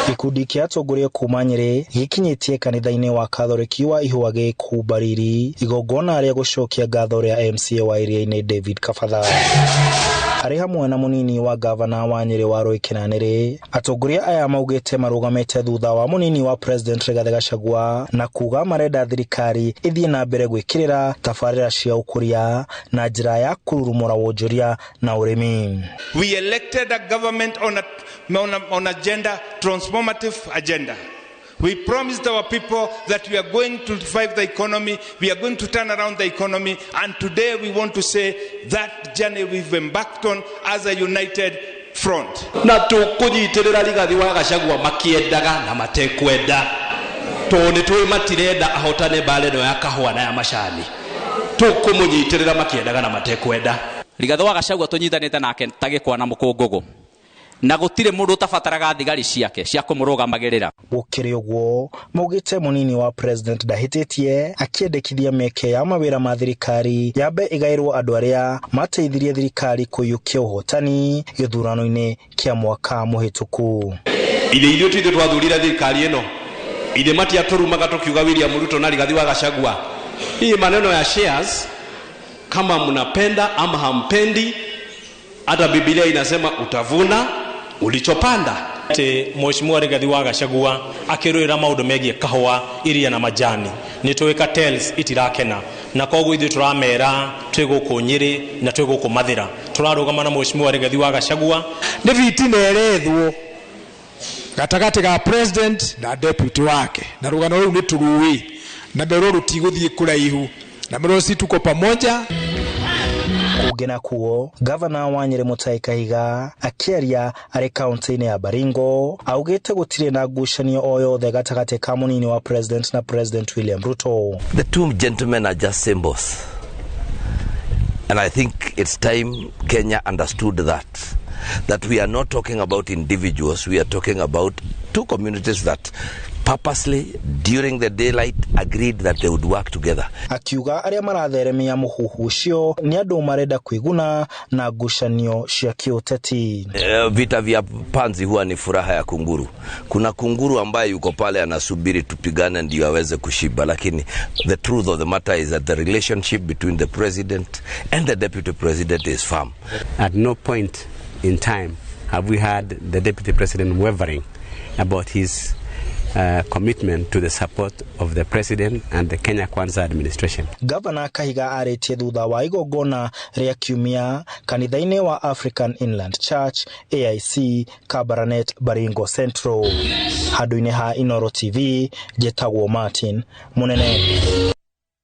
Gĩkundi kĩa atongoria kuma Nyĩrĩ gĩkinyĩtie kanitha-inĩ wa Katholeki wa Ihũa kũu Bariri igongona rĩa gũcokia ngatho rĩa MCA wa Iriainĩ David Kabatha arĩ hamwe na mũnini wa gavana wa Nyĩrĩ Warũi Kĩnanĩrĩ. Atongoria aya maugĩte marũgamĩte thutha wa mũnini wa President Rigathĩ Gachagua na kuga marenda thirikari ĩthiĩ na mbere gwĩkĩrĩra tabarĩra cia ũkũria na njĩra ya kũrurumũra wonjoria na ũrĩmi. We elected a government on agenda, transformative agenda. We promised our people that we are going to revive the economy, we are going to turn around the economy, and today we want to say that journey we've embarked on as a united front. Na tũkũnyitĩrĩra Rigathi wa Gachagua makĩendaga na matekwenda, tondũ nĩ tũĩ matirenda ahotane mbara ĩno ya kahũa na ya macani. Tũkũmũnyitĩrĩra makĩendaga na matekwenda. Rigathi wa Gachagua tũnyitanĩte nake ta gĩkwa na mũkũngũgũ, na gũtirĩ mũndũ ũtabataraga thigari ciake cia kũmũrũgamagĩrĩra. Gũkĩrĩ ũguo, maugĩte mũnini wa president ndahĩtĩtie akĩendekithia mĩeke ya mawĩra ma thirikari yambe ĩgaĩrwo andũ arĩa mateithirie thirikari kũiyũkia ũhotani gĩthurano-inĩ kĩa mwaka mũhĩtũku. Ithe ithuĩ tithuĩ twathurire thirikari ĩno? Ithe matiatũrumaga tũkiuga William Ruto na Rigathi wa Gachagua? Hii maneno ya shares, kama mnapenda ama hampendi, hata Biblia inasema utavuna ulichopanda. Atĩ Mheshimiwa Rigathi wa Gachagua akĩrũĩra maũndũ megiĩ kahũa, iria na majani, nĩ tũĩ cartels itirakena, na koguo ithuĩ tũramera twĩ gũkũ Nyĩrĩ na twĩ gũkũ Mathĩra tũrarũgama na Mheshimiwa Rigathi wa Gachagua. Nĩ fitina ĩrethwo gatagatĩ ga president na deputy wake, na rũgano rũu nĩ tũrũĩ na mbere rũtigũthiĩ kũraihu na mbere tuko pamoja. Kũngĩ nakuo, gavana wa Nyĩrĩ Mutahi Kahiga akĩaria arĩ kaunti-inĩ ya Baringo augĩte gũtirĩ na ngucanio o yothe gatagatĩ ka mũnini wa president na President William Ruto. The two gentlemen are just symbols. And I think it's time Kenya understood that. That we are not talking about individuals, we are talking about two communities that purposely, during the daylight, agreed that they would work together. Akiuga arĩa maratheremia mũhuhu ũcio nĩ andũ marenda kwĩguna na ngucanio cia kĩũteti. Vita vya panzi huwa ni furaha ya kunguru. Kuna kunguru ambaye yuko pale anasubiri tupigane ndio aweze kushiba, lakini the truth of the matter is that the relationship between the president and the deputy president is firm. At no point in time have we had the deputy president wavering about his commitment to the support of the president and the Kenya Kwanza administration. Gavana Kahiga arĩtie thutha wa igongona rĩa kiumia kanitha-inĩ wa African Inland Church AIC Kabarnet, Baringo Central. Handũ-inĩ ha Inoro TV, njĩtagwo Martin Munene.